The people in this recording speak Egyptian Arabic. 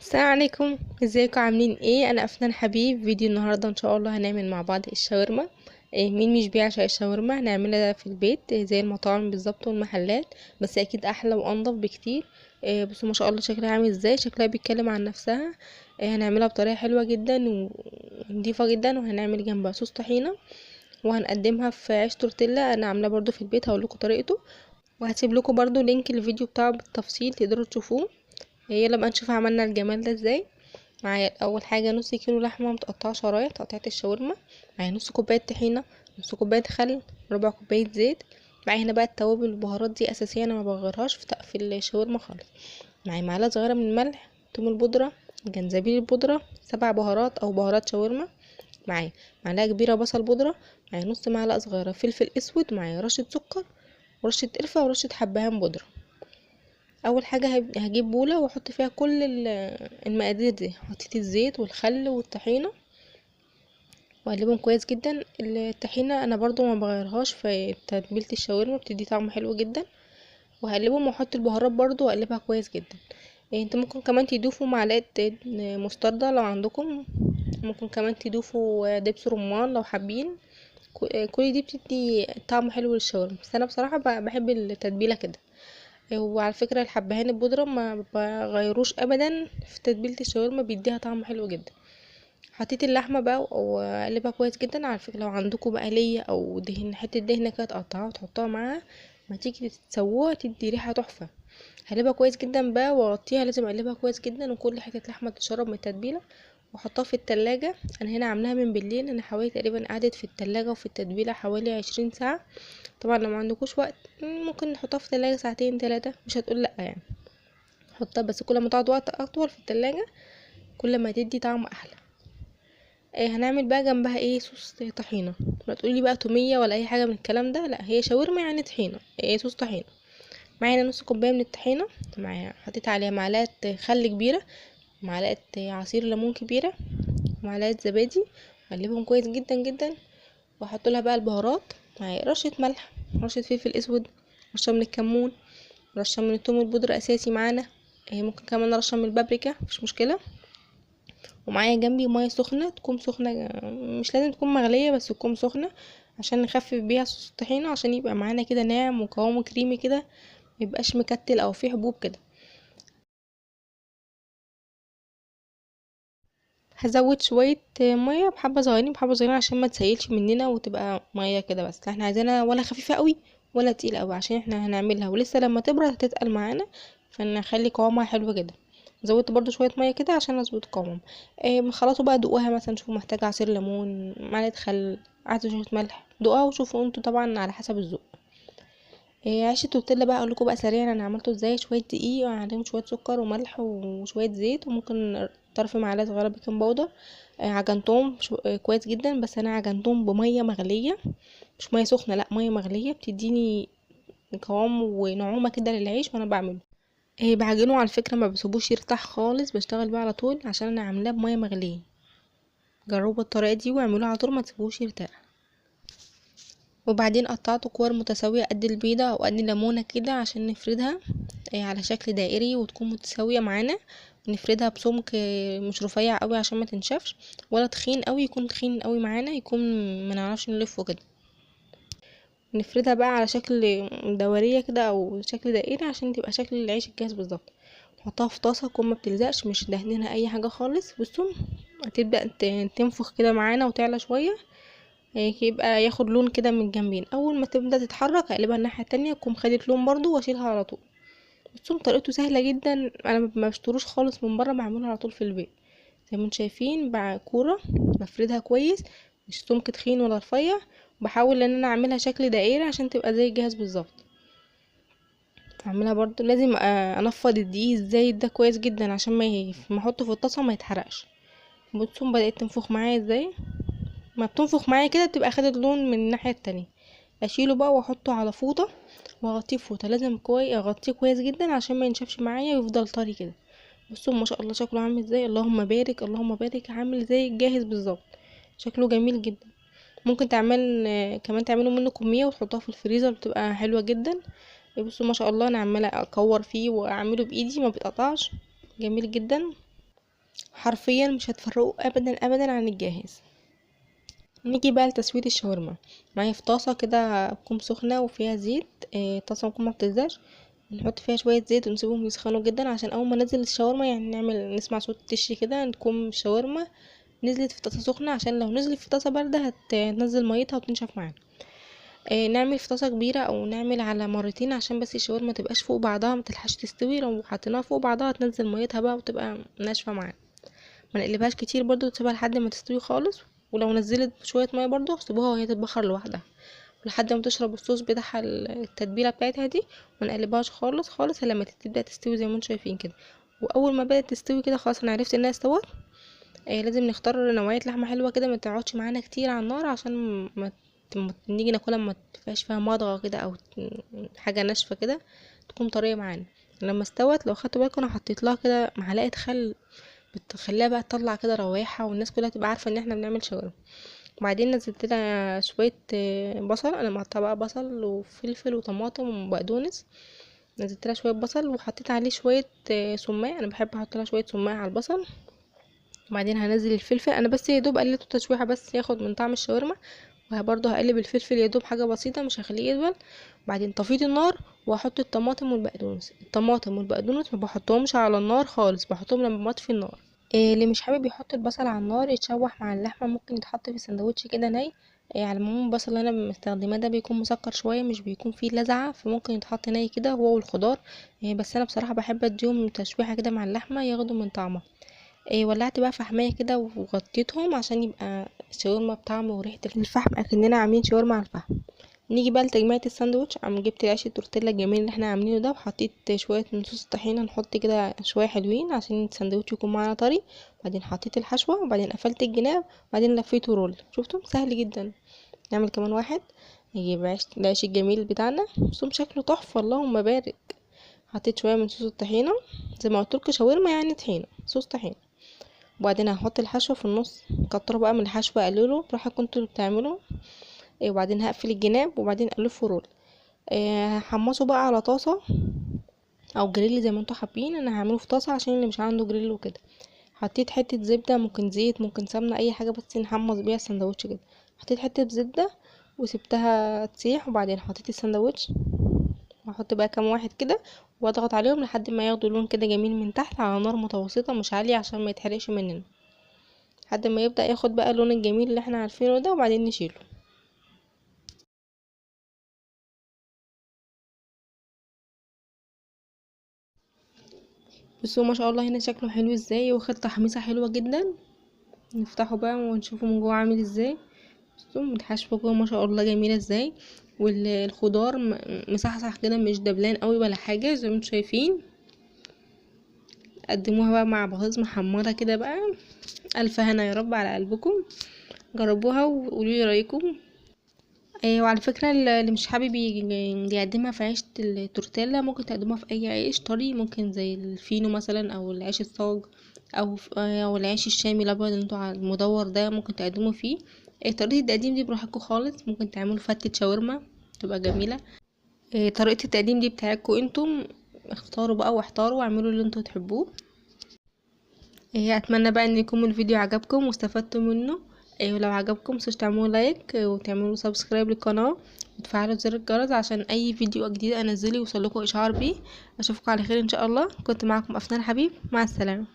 السلام عليكم، ازيكم عاملين ايه؟ انا افنان حبيب. فيديو النهارده ان شاء الله هنعمل مع بعض الشاورما. مين مش بيعشق الشاورما؟ هنعملها في البيت، زي المطاعم بالظبط والمحلات، بس اكيد احلى وانضف بكتير. بصوا ما شاء الله شكلها عامل ازاي، شكلها بيتكلم عن نفسها. هنعملها بطريقة حلوة جدا ونضيفه جدا، وهنعمل جنبها صوص طحينه، وهنقدمها في عيش تورتيلا. انا عاملاه برضو في البيت، هقول لكم طريقته، وهسيب لكم برضو link الفيديو بتاعه بالتفصيل تقدروا تشوفوه. يلا بقى نشوف عملنا الجمال ده ازاي. معايا اول حاجة نص كيلو لحمه متقطعه شرايح، تقطيعه الشاورما. معايا نص كوباية طحينه، نص كوباية خل، ربع كوباية زيت. معايا هنا بقى التوابل والبهارات دي اساسية، انا ما بغيرهاش في الشاورما خالص. معايا معلقه صغيرة من الملح، توم البودره، جنزبيل البودره، 7 بهارات او بهارات شاورما. معايا معلقه كبيرة بصل بودره، معايا نص معلقه صغيرة فلفل اسود، معايا رشه سكر ورشه قرفه ورشه حبهان بودره. اول حاجة هجيب بوله واحط فيها كل المقادير دي. حطيت الزيت والخل والطحينه واقلبهم كويس جدا. الطحينه انا برضو ما بغيرهاش في تتبيله الشاورما، بتدي طعم حلو جدا. وهقلبهم واحط البهارات برضو واقلبها كويس جدا. انتوا ممكن كمان تضيفوا معلقه مستردة لو عندكم، ممكن كمان تضيفوا دبس رمان لو حابين. كل دي بتدي طعم حلو للشاورما، بس انا بصراحة بحب التتبيله كده. وعلى فكرة الحبهان البودره ما بغيروش ابدا في تتبيله الشاورما، بيديها طعم حلو جدا. حطيت اللحمة بقى واقلبها كويس جدا. على فكرة لو عندكم بقى ليا او دهن، حتة دهنه كده تقطعوها وتحطوها معاها، ما تيجي تسووها تدي ريحه تحفة. هقلبها كويس جدا بقى واغطيها، لازم اقلبها كويس جدا وكل حتة لحمه تتشرب من التتبيله، واحطها في التلاجة. انا هنا عاملاها من بالليل، انا حوالي تقريبا قعدت في التلاجة وفي التتبيله حوالي 20 ساعة. طبعا لو ما عندكوش وقت ممكن نحطها في التلاجة ساعتين 3، مش هتقول لا يعني. حطها بس كل ما تقعد وقت اطول في التلاجة كل ما تدي طعم احلى. هنعمل بقى جنبها ايه؟ صوص طحينه. ما تقولي بقى توميه ولا اي حاجة من الكلام ده، لا هي شاورما يعني طحينه، صوص طحينه. معايا نص كوباية من الطحينه، معايا حطيت عليها معلقه خل كبيرة، معلقه عصير ليمون كبيرة، معلقه زبادي. اقلبهم كويس جدا جدا، واحط لها بقى البهارات. معايا رشه ملح، رشه فلفل اسود، رشه من الكمون، رشه من الثوم البودره اساسي معانا، ممكن كمان رشه من البابريكا مفيش مشكلة. ومعايا جنبي مية سخنة، تكون سخنة مش لازم تكون مغليه بس تكون سخنة عشان نخفف بيها صوص الطحينه، عشان يبقى معانا كده ناعم وقوامه كريمي كده، ميبقاش مكتل او فيه حبوب كده. هزود شوية مية بحبه صغيرين بحبه صغيرين عشان ما تسيلش مننا وتبقى مية كده، بس احنا عايزينها ولا خفيفة قوي ولا تقيلة قوي عشان احنا هنعملها ولسه لما تبرد هتتقل معانا، فنخلي قوامها حلو جدا. زودت برضو شوية مية كده عشان اظبط قوامها. خلطوا بقى، دوقوها مثلا، شوفوا محتاجه عصير ليمون، معلقه خل، عايزه شوية ملح، دوقوها وشوفوا انتوا طبعا على حسب الذوق. عيش التورتيلا بقى اقول لكم بقى سريعا انا عملته ازاي. شوية دقيق وعليهم شوية سكر وملح وشوية زيت، وممكن طرف معلقه صغيرة baking powder. عجنتهم كويس جدا، بس انا عجنتهم بميه مغليه، مش مية سخنة، لا مية مغليه، بتديني قوام ونعومه كده للعيش. وانا بعمله بعجنه على فكرة ما بسيبوش يرتاح خالص، بشتغل بيه على طول عشان انا عاملاه بميه مغليه. جربوا الطريقة دي واعملوه على طول، ما تسيبوش يرتاح. وبعدين قطعته كور متساوية قد البيضة او قد الليمونه كده عشان نفردها على شكل دائري وتكون متساوية معانا. نفردها بسمك مش رفيع قوي عشان ما تنشفش، ولا تخين قوي، يكون تخين قوي معانا يكون ما نعرفش نلفه كده. نفردها بقى على شكل دورية كده او شكل دائري عشان تبقى شكل العيش الجاهز بالظبط. نحطها في طاسه تكون ما بتلزقش، مش دهنينها اي حاجة خالص. بصوا هتبدا تنفخ كده معانا وتعلى شوية، يبقى ياخد لون كده من الجنبين. اول ما تبدا تتحرك اقلبها الناحية التانية، تكون خدت لون برضو، واشيلها على طول. بصوا طريقته سهلة جدا، انا ما بشتروش خالص من بره، بعمله على طول في البيت. زي ما انتم شايفين بكوره بفردها كويس، مش سمك تخين ولا رفيع، بحاول ان انا اعملها شكل دائري عشان تبقى زي الجهاز بالظبط. اعملها برضو لازم انفض الدقيق الزايد ده كويس جدا عشان ما احطه في الطاسه ما يتحرقش. بصوا بدات تنفخ معايا ازاي، ما بتنفخ معايا كده بتبقى خدت لون من الناحية التانية. اشيله بقى واحطه على فوطه واغطيه فوطه، لازم اغطيه كويس جدا عشان ما ينشفش معايا ويفضل طري كده. بصوا ما شاء الله شكله عامل ازاي، اللهم بارك اللهم بارك، عامل زي الجاهز بالظبط، شكله جميل جدا. ممكن كمان تعملوا منه كمية وتحطوها في الفريزر، بتبقى حلوة جدا. بصوا ما شاء الله انا عماله اكور فيه واعمله بايدي ما بيتقطعش، جميل جدا. حرفيا مش هتفرقوا ابدا ابدا عن الجاهز. نيجي بقى لتسوية الشاورما. معايا في طاسة كده تكون سخنة وفيها زيت، طاسة تكون ما بتلزقش، نحط فيها شوية زيت ونسيبهم يسخنوا جدا، عشان اول ما ننزل الشاورما يعني نسمع صوت تش كده، نكون الشاورما نزلت في طاسة سخنة، عشان لو نزلت في طاسة باردة هتنزل ميتها وتنشف معانا. نعمل في طاسة كبيرة او نعمل على مرتين، عشان بس الشاورما ما تبقاش فوق بعضها، ما تلحقش تستوي. لو حطيناها فوق بعضها هتنزل ميتها بقى وتبقى ناشفة معانا. ما نقلبهاش كتير برضو، تسيبها لحد ما تستوي خالص، ولو نزلت شوية مية برضو سيبوها وهي تتبخر لوحدها لحد ما تشرب الصوص بتاعها التتبيلة بتاعتها دي. ما نقلبهاش خالص خالص لما تبدأ تستوي زي ما انتم شايفين كده. واول ما بدأت تستوي كده خلاص انا عرفت انها استوت. لازم نختار نوعية لحمة حلوة كده، ما تقعدش معانا كتير على النار، عشان ما نيجي ناكلها ما تبقاش فيها مضغة كده او حاجة ناشفة كده، تكون طرية معانا. لما استوت لو خدتوا بالكم انا حطيت لها كده معلقة خل، بتخليها بقى تطلع كده روايحها، والناس كلها تبقى عارفة ان احنا بنعمل شاورما. وبعدين نزلت لها شوية بصل، انا مقطعه بقى بصل وفلفل وطماطم وبقدونس، نزلت لها شوية بصل وحطيت عليه شوية سماق، انا بحب احط لها شوية سماق على البصل. وبعدين هنزل الفلفل، انا بس يا دوب قللته تشويحه بس ياخد من طعم الشاورما، وبرده هقلب الفلفل يا دوب حاجة بسيطة مش هخليه يدبل. بعدين طفيت النار واحط الطماطم والبقدونس. الطماطم والبقدونس ما بحطهمش على النار خالص، بحطهم لما بطفي النار. اللي مش حابب يحط البصل على النار يتشوح مع اللحمة، ممكن يتحط في سندوتش كده ني. على العموم البصل اللي انا مستخدماه ده بيكون مسكر شوية، مش بيكون فيه لذعه، فممكن يتحط ني كده هو والخضار. بس انا بصراحة بحب اديهم تشويحه كده مع اللحمة ياخدوا من طعمها. ولعت بقى فحمايه كده وغطيتهم عشان يبقى الشاورما بطعم وريحه الفحم، اكننا عاملين شاورما على الفحم. نيجي بقى لتجميعة الساندوتش. عم جبت العيش التورتيلا الجميل اللي احنا عاملينه ده، وحطيت شوية من صوص الطحينه، نحط كده شوية حلوين عشان الساندوتش يكون معانا طري. بعدين حطيت الحشوه، وبعدين قفلت الجناب، وبعدين لفيته roll. شفتم سهل جدا. نعمل كمان واحد، نجيب العيش الجميل بتاعنا، بصوا شكله تحفة اللهم بارك. حطيت شوية من صوص الطحينه زي ما قلت لكم، شاورما يعني طحينه، صوص طحينه. وبعدين هحط الحشوه في النص، كتروا بقى من الحشوه، قللوا براحتكم انتوا اللي بتعملوا. وبعدين هقفل الجناب، وبعدين الفه roll. هحمصه بقى على طاسه او جريل زي ما انتوا حابين، انا هعمله في طاسه عشان اللي مش عنده جريل وكده. حطيت حتة زبدة، ممكن زيت ممكن سمنه، اي حاجة بس نحمص بيها السندوتش كده. حطيت حتة زبدة وسبتها تسيح، وبعدين حطيت السندوتش. هحط بقى كام واحد كده واضغط عليهم لحد ما ياخدوا لون كده جميل من تحت، على نار متوسطه مش عالية عشان ما يتحرقش مننا، لحد ما يبدا ياخد بقى اللون الجميل اللي احنا عارفينه ده، وبعدين نشيله. بصوا ما شاء الله هنا شكله حلو ازاي، واخد تحميصه حلوة جدا. نفتحه بقى ونشوفه من جوه عامل ازاي. بصوا الحشوه جوه ما شاء الله جميلة ازاي، والخضار مصحصح كده، مش دبلان قوي ولا حاجة زي ما انتم شايفين. قدموها بقى مع بطاطس محمرة كده بقى، الف هنا يا رب على قلبكم. جربوها وقولوا لي رايكم. وعلى فكرة اللي مش حابب يقدمها في عيش التورتيلا، ممكن تقدموها في اي عيش طري، ممكن زي الفينو مثلا، او العيش الصاج، او العيش الشامي الابيض اللي انتوا المدور ده، ممكن تقدموه فيه. طريقه التقديم دي براحتكم خالص، ممكن تعملوا فتة شاورما تبقى جميلة. طريقه التقديم دي بتاعتكم انتم، اختاروا بقى واحتاروا واعملوا اللي انتوا تحبوه. اتمنى بقى ان يكون الفيديو عجبكم واستفدتوا منه. ولو عجبكم متنسوش تعملوا like وتعملوا subscribe للقناة وتفعلوا زر الجرس عشان اي فيديو جديد انزله يوصلكم اشعار بيه. اشوفكم على خير ان شاء الله. كنت معكم افنان حبيب، مع السلامة.